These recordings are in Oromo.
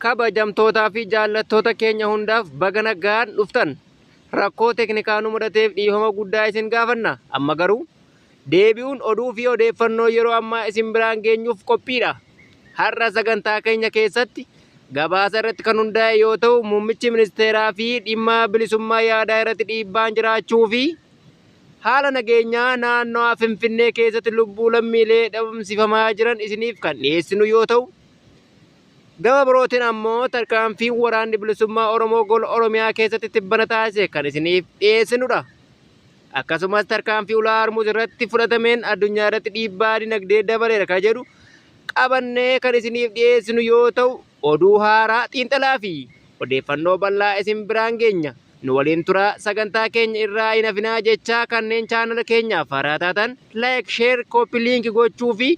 Kabajamtootaa fi jaallattoota keenya hundaaf baga nagaan dhuftan. Rakkoo teeknikaa nu mudateef dhiifama guddaa isin gaafanna. Amma garuu deebi'uun oduu fi odeeffannoo yeroo ammaa isin biraan geenyuuf qophiidha. Har'a sagantaa keenya keessatti gabaasa irratti kan hundaa'e yoo ta'u, muummichi ministeeraa fi dhimma bilisummaa yaadaa irratti dhiibbaan jiraachuu fi haala nageenyaa naannawaa Finfinnee keessatti lubbuu lammiilee dhabamsiifamaa jiran isiniif kan dhiyeessinu yoo ta'u, gama birootiin ammoo tarkaanfiin waraanni bilisummaa Oromoo gola Oromiyaa keessatti tibbana taasise kan isiniif dhiyeessinudha. Akkasumas tarkaanfii ulaa Hormuz irratti fudhatameen addunyaa irratti dhiibbaa dinagdee dabaleera kan jedhu qabannee kan isiniif dhiyeessinu yoo ta'u, oduu haaraa, xiinxalaa fi odeeffannoo bal'aa isin biraan geenya. Nu waliin turaa sagantaa keenya irraa hin hafinaa jechaa kanneen chaanala keenyaaf haaraa taatan like, share, copy link gochuu fi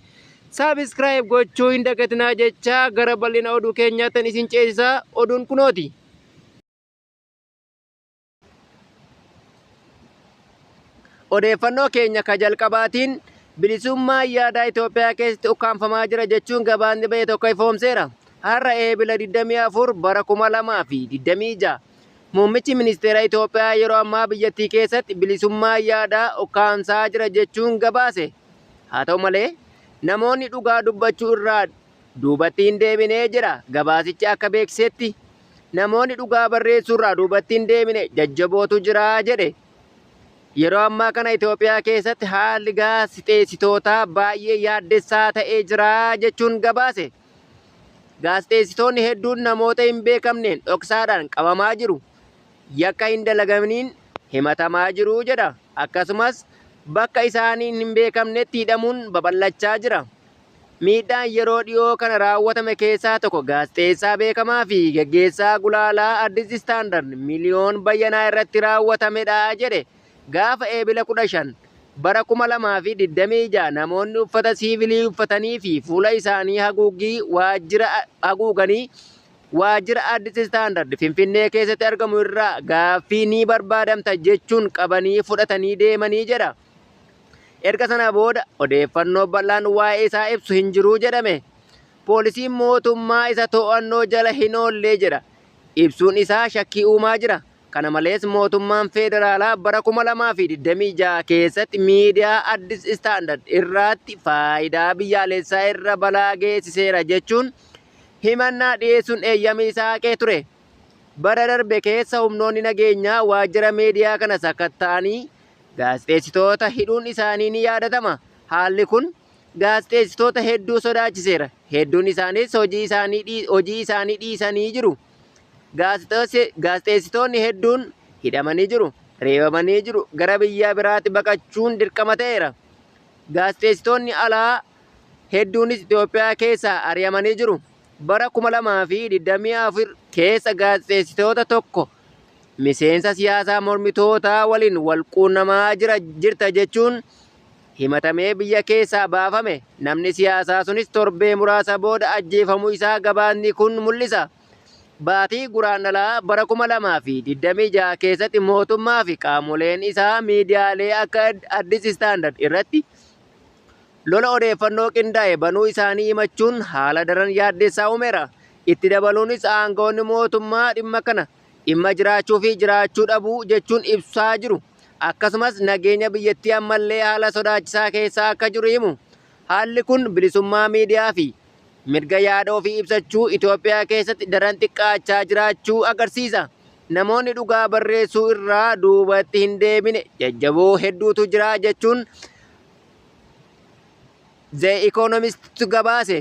subscribe gochuu hin dagatinaa jechaa gara bal'ina oduu keenyaattan isin ceesisaa oduun kunooti. Odeeffannoo keenya ka jalqabaatiin bilisummaan yaadaa Itoophiyaa keessatti ukkaamfamaa jira jechuun gabaasni bahe tokko ifoomseera. Har'a Eebila 24 bara 2026 Muummichi Ministeera Itoophiyaa yeroo ammaa biyyattii keessatti bilisummaan yaadaa ukkaamsaa jira jechuun gabaase. Haa ta'u malee namoonni dhugaa dubbachuu irraa duubatti hin deebine jedha gabaasichi akka beeksisetti. Namoonni dhugaa barreessuu irraa duubatti hin deebine jajjabootu jira jedhe. Yeroo ammaa kana Itoophiyaa keessatti haalli gaazexeessitootaa baay'ee yaaddessaa ta'ee jira jechuun gabaase. Gaazexeessitoonni hedduun namoota hin beekamneen dhoksaadhaan qabamaa jiru. Yakka hin dalagaminiin himatamaa jiru jedha. Akkasumas bakka isaaniin hin beekamnetti hidhamuun babal'achaa jira. Miidhaan yeroo dhiyoo kana raawwatame keessaa tokko gaazexeessaa beekamaa fi gaggeessaa gulaalaa Addis Standard Miliyoon Bayyanaa irratti raawwatamedha jedhe. Gaafa Eebila 15, bara 2026 namoonni uffata siivilii uffatanii fi fuula isaanii haguuggii waajjira haguuganii waajjira Addis Standard Finfinnee keessatti argamu irraa gaaffii ni barbaadamta jechuun qabanii fudhatanii deemanii jedha. Erga sana booda odeeffannoo bal'aan waa'ee isaa ibsu hin jiru jedhame. Poolisiin mootummaa isa to'annoo jala hin oolle jedha. Ibsuun isaa shakkii uumaa jira. Kana malees mootummaan feederaalaa bara 2026 keessatti miidiyaa Addis Standard irraatti faayidaa biyyaalessaa irra balaa geessiseera jechuun himannaa dhiyeessuun eeyyama isaa haqee ture. Bara darbe keessa humnoonni nageenyaa waajjira miidiyaa kana sakatta'anii gaazexeessitoota hidhuun isaanii ni yaadatama. Haalli kun gaazexeessitoota hedduu sodaachiseera. Hedduun isaaniis hojii isaanii dhiisanii jiru. Gaazexeessitoonni hedduun hidhamanii jiru, reebamanii jiru, gara biyya biraatti baqachuun dirqama ta'eera. Gaazexeessitoonni alaa hedduunis Itoophiyaa keessaa ari'amanii jiru. Bara 2024 keessa gaazexeessitoota tokko miseensa siyaasaa mormitootaa waliin wal quunnamaa jira jirta jechuun himatamee biyya keessaa baafame. Namni siyaasaa sunis torbee muraasa booda ajjeefamuu isaa gabaasni kun mul'isa. Baatii Guraandhalaa bara 2026 keessatti mootummaa fi qaamoleen isaa miidiyaalee akka Addis Standard irratti lola odeeffannoo qindaa'e banuu isaanii himachuun haala daran yaaddessaa uumeera. Itti dabaluunis aangawoonni mootummaa dhimma kana dhimma jiraachuu fi jiraachuu dhabuu jechuun ibsaa jiru. Akkasumas nageenya biyyattii ammallee haala sodaachisaa keessa akka jiru himu. Haalli kun bilisummaa miidiyaa fi mirga yaada ofii ibsachuu Itoophiyaa keessatti daran xiqqaachaa jiraachuu agarsiisa. Namoonni dhugaa barreessuu irraa duubatti hin deebine jajjaboo hedduutu jira jechuun The Economist gabaase.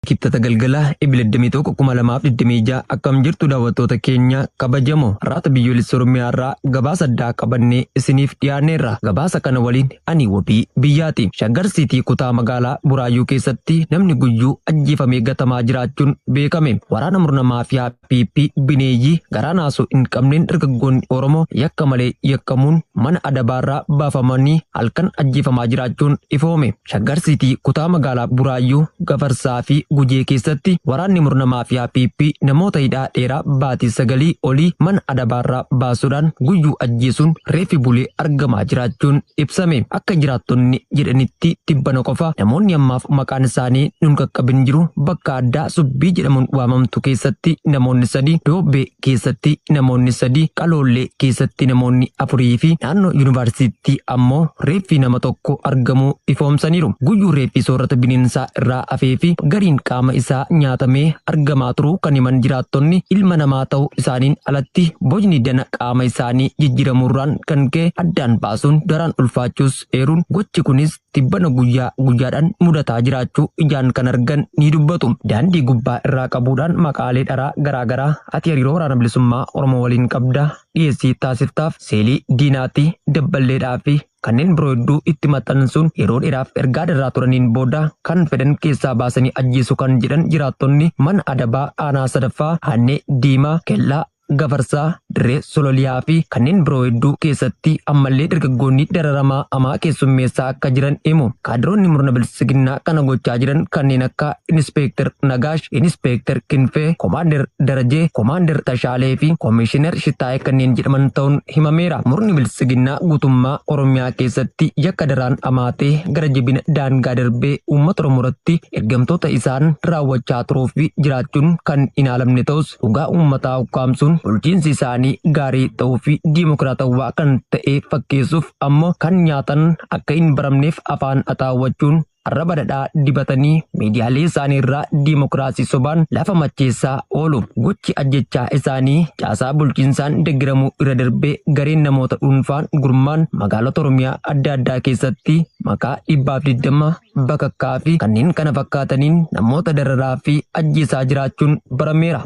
Kibxata galgala Ebila 21 2026 akkam jirtu daawwattoota keenya kabajamoo Arraata Biyyoolessa Oromiyaa irraa gabaasa addaa qabannee isiniif dhiyaanneerra. Gabaasa kana waliin ani wabii biyyaati. Shaggar Siitii kutaa magaalaa Buraayyuu keessatti namni guyyuu ajjeefamee gatamaa jiraachuun beekame. Waraana murna maafiyaa PP bineeyyii garaa naasuu hin qabneen dargaggoonni Oromoo yakka malee yakkamuun mana adabaarraa baafamanii halkan ajjeefamaa jiraachuun ifoome. Shaggar Siitii kutaa magaalaa Buraayyuu, Gafarsaa fi Gujee keessatti waraanni murna maafiyaa PP namoota hidhaa dheeraa baatii 9 olii mana adabaarraa baasuudhaan guyyuu ajjeesuun reeffi bulee argamaa jiraachuun ibsame. Akka jiraattonni jedhanitti tibbana qofa namoonni ammaaf maqaan isaanii nun qaqqabin jiru bakka addaa Subbii jedhamuun waamamtu keessatti namoonni 3, Doobbee keessatti namoonni 3, Qaloollee keessatti namoonni 4 fi naannoo yuunivarsiitii ammoo reeffi nama tokko argamuu ifoomsaniiru. Guyyuu reeffi soorata bineensaa irraa hafee fi gariin qaama isaa nyaatamee argamaa turuu kan himan jiraattonni ilma namaa ta'uu isaaniin alatti bocni dana qaama isaanii jijjiiramuurraan kan ka'e addaan baasuun daraan ulfaachuus eeruun gochi kunis tibbana guyyaa guyyaadhaan mudataa jiraachuu ijaan kan argan ni dubbatu. Daandii gubbaa irraa qabuudhaan maqaalee dharaa garaagaraa ati hariiroo waraana bilisummaa Oromoo waliin qabda dhiyeessii taasiftaaf seelii diinaatti dabballeedhaa fi kanneen biroo hedduu itti maxxansuun yeroo dheeraaf ergaa darraa turaniin booda kan fedhan keessaa baasanii ajjeesu kan jedhan jiraattonni mana adabaa aanaa sadaffaa Aannee Diimaa Kellaa Gafarsaa Dirree Sololiyaa fi kanneen biroo hedduu keessatti ammallee dargaggoonni dararamaa hamaa keessummeessaa akka jiran himu. Kaadiroonni murna bilisiginnaa kana gochaa jiran kanneen akka Inispeektar Nagaash, Inispeektar Kinfee, Komaander Darajee, Komaander Tashaalee fi Komishinar Shitaayee kanneen jedhaman ta'uun himameera. Murni bilisiginnaa guutummaa Oromiyaa keessatti yakka daraan hamaatee gara jabina daangaa darbee uummata Oromoo irratti ergamtoota isaan raawwachaa turuu fi jiraachuun kan hin haalamne ta'us dhugaa uummataa ukkaamsuun bulchiinsi isaanii gaarii ta'uu fi diimokiraatawaa kan ta'e fakkeessuuf ammoo kan nyaatan akka hin baramneef afaan xaxaawwachuun arraba dhadhaa dibatanii miidiyaalee isaanii irraa diimokiraasii sobaan lafa macheessaa oolu. Gochi ajjechaa isaanii caasaa bulchiinsaan deeggaramuu irra darbee gareen namoota dhuunfaan gurmaan magaalota Oromiyaa adda addaa keessatti maqaa 120 bakakkaa fi kanneen kana fakkaataniin namoota dararaa fi ajjeesaa jiraachuun barameera.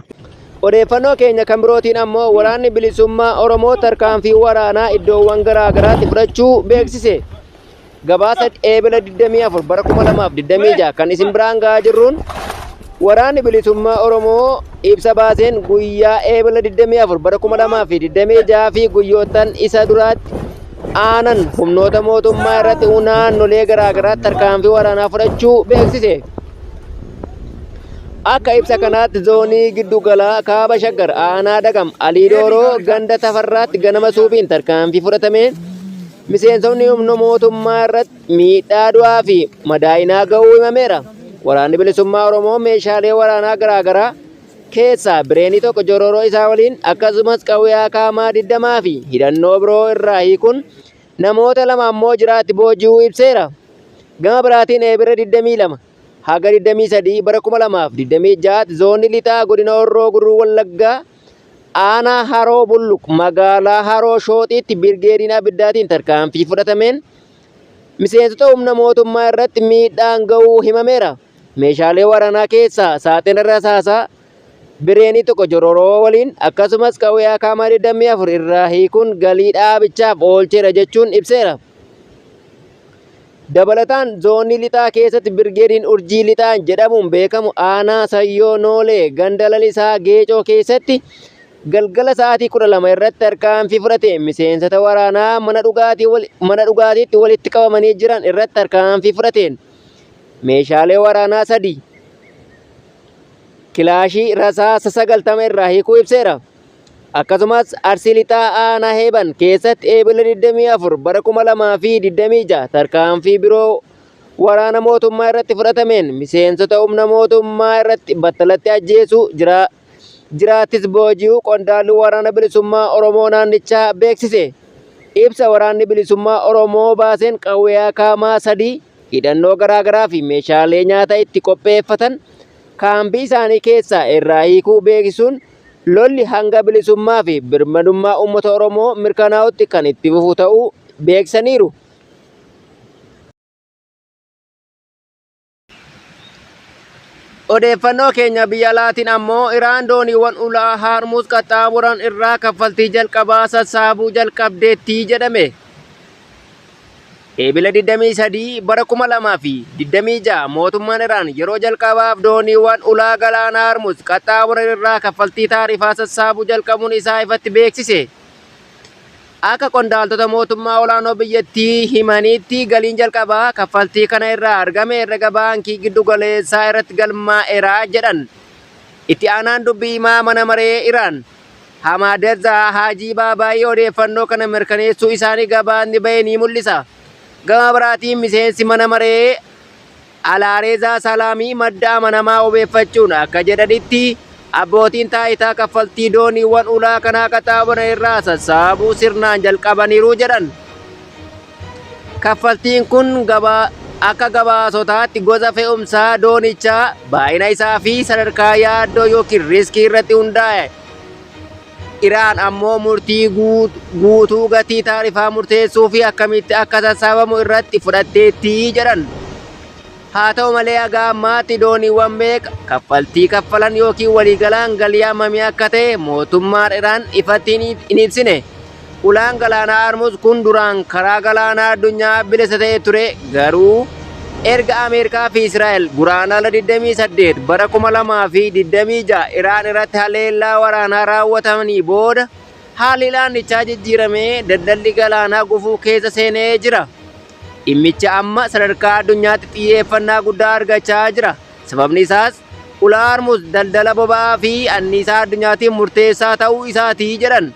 Odeeffannoo keenya kan birootiin ammoo waraanni bilisummaa Oromoo tarkaanfii waraanaa iddoowwan garaa garaatti fudhachuu beeksise. Gabaasa eebila 24 bara 2026 kan isin biraan gahaa jirruun waraanni bilisummaa Oromoo ibsa baaseen guyyaa eebila 24 bara 2026 fi guyyoottan isa duraatti aanan humnoota mootummaa irratti naannolee garaa garaatti tarkaanfii waraanaa fudhachuu beeksise. Akka ibsa kanaatti zoonii giddu galaa kaaba Shaggar aanaa Dagam Alii Dooroo ganda Tafarraatti ganama suubiin tarkaanfii fudhatameen miseensonni humna mootummaa irratti miidhaa du'aa fi madaa'inaa ga'uu himameera. Waraanni bilisummaa Oromoo meeshaalee waraanaa garaagaraa keessaa bireenii tokko jororoo isaa waliin akkasumas qawwee akaamaa 20 fi hidhannoo biroo irraa hiikuun namoota lama ammoo jiraatti booji'uu ibseera. Gama biraatiin eebira 22 haga 23 bara 2026 zoonii lixaa godina Horroo Guduruu Wallaggaa aanaa Haroo Bulluq magaalaa Haroo Shooxiitti birgeediin abiddaatiin tarkaanfii fudhatameen miseensota humna mootummaa irratti miidhaan ga'uu himameera. Meeshaalee waraanaa keessaa saaxina rasaasaa bireenii tokko jororoo waliin akkasumas qawwee akaamaa 24 irraa hiikuun galii dhaabichaaf oolcheera jechuun ibseera. Dabalataan zoonii lixaa keessatti birgeediin urjii lixaan jedhamuun beekamu aanaa Sayyoo Noolee ganda lalisaa Geecoo keessatti galgala sa'aatii 12 irratti tarkaanfii fudhate miseensota waraanaa mana dhugaatiitti walitti qabamanii jiran irratti tarkaanfii fudhateen meeshaalee waraanaa 3 kilaashii rasaasa 90 irraa hiikuu ibseera. Akkasumas Arsii Lixaa Aanaa Heeban keessatti eebila 24 bara 2026 tarkaanfii biroo waraana mootummaa irratti fudhatameen miseensota humna mootummaa irratti battalatti ajjeesuu jiraattis booji'uu qondaalli waraana bilisummaa Oromoo naannichaa beeksise. Ibsa waraanni bilisummaa Oromoo baaseen qawwee akaamaa 3 hidhannoo garaagaraa fi meeshaalee nyaata itti qopheeffatan kaampii isaanii keessaa irraa hiikuu beeksisuun lolli hanga bilisummaa fi birmadummaa uummata Oromoo mirkanaa'utti kan itti fufu ta'uu beeksisaniiru. Odeeffannoo keenya biyya alaatiin ammoo Iraan dooniiwwan ulaa Haarmuuz qaxxaamuran irraa kaffaltii jalqabaa sassaabuu jalqabdeetti jedhame. Eebila 23 bara 2026 mootummaan Iraan yeroo jalqabaaf dooniiwwan ulaa galaana Haarmuz qaxxaamuran irraa kaffaltii taarifaa sassaabuu jalqabuun isaa ifatti beeksise. Akka qondaaltota mootummaa olaanoo biyyattii himanitti galiin jalqabaa kaffaltii kana irraa argame herrega baankii giddu galeessaa irratti galmaa'eera jedhan. Itti aanaan dubbii himaa mana maree Iraan Hamaadezaa Haajii Baabaayii odeeffannoo kana mirkaneessuu isaanii gabaasni bahe ni mul'isa. Gama biraatiin miseensi mana maree Alaareezaa Salaamii madda amanamaa wabeeffachuun akka jedhanitti abbootiin taayitaa kaffaltii dooniiwwan ulaa kanaa qaxxaamuran irraa sassaabuu sirnaan jalqabaniiru jedhan. Kaffaltiin kun gabaa akka gabaasotaatti gosa fe'umsaa doonichaa, baay'ina isaa fi sadarkaa yaaddoo yookiin riskii irratti hundaa'e. Iraan ammoo murtii guutuu gatii taarifaa murteessuu fi akkamitti akka sassaabamu irratti fudhatteetti jedhan. Haa ta'u malee haga ammaatti dooniiwwan meeqa kaffaltii kaffalan yookiin waliigalaan galii hammamii akka ta'e mootummaan Iraan ifatti hin ibsine. Ulaan galaanaa Hormuz kun duraan karaa galaanaa addunyaa bilisa ta'e ture, garuu erga Ameerikaa fi Israa'el Guraandhala 28 bara 2026 Iraan irratti haleellaa waraanaa raawwatamanii booda haalli naannichaa jijjiiramee daldalli galaanaa gufuu keessa seenee jira. Dhimmichi amma sadarkaa addunyaatti xiyyeeffannaa guddaa argachaa jira. Sababni isaas ulaa Hormuz daldala boba'aa fi anniisaa addunyaatiin murteessaa ta'uu isaatii jedhan.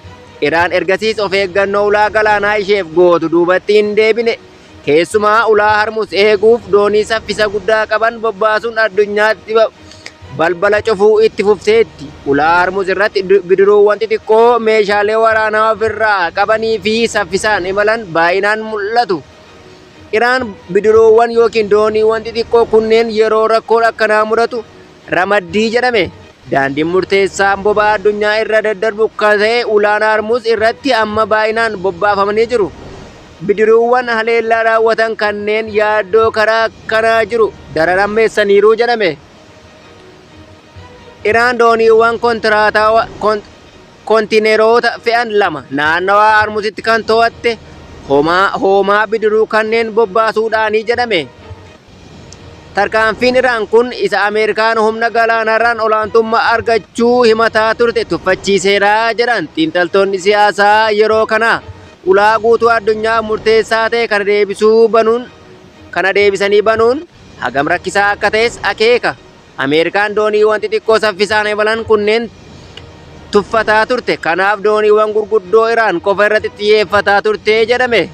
Iraan ergasiis of eeggannoo ulaa galaanaa isheef gootu duubatti hin deebine. Keessumaa ulaa Hormuz eeguuf doonii saffisa guddaa qaban bobbaasuun addunyaatti balbala cufuu itti fufteetti. Ulaa Hormuz irratti bidiruuwwan xixiqqoo meeshaalee waraanaa ofirraa qabanii fi saffisaan imalan baay'inaan mul'atu. Iraan bidiruuwwan yookiin dooniiwwan xixiqqoo kunneen yeroo rakkoon akkanaa mudatu ramaddii jedhame. Daandiin murteessaan boba'aa addunyaa irra daddarbu kan ta'e ulaan Hormuz irratti amma baay'inaan bobbaafamanii jiru. Bidiruuwwan haleellaa raawwatan kanneen yaaddoo karaa kanaa jiru daran hammeessaniiru jedhame. Iraan dooniiwwan kontiineroota fe'an lama naannawaa Hormuzitti kan to'atte hoomaa bidiruu kanneen bobbaasuudhaanii jedhame. Tarkaanfiin Iraan kun isa Ameerikaan humna galaanarraan olaantummaa argachuu himataa turte tuffachiiseera jedhan xiinxaltoonni siyaasaa yeroo kana. Ulaa guutuu addunyaa murteessaa ta'e kana deebisanii banuun hagam rakkisaa akka ta'es akeeka. Ameerikaan dooniiwwan xixiqqoo saffisaan imalan kunneen tuffataa turte. Kanaaf dooniiwwan gurguddoo Iraan qofa irratti xiyyeeffataa turte jedhame.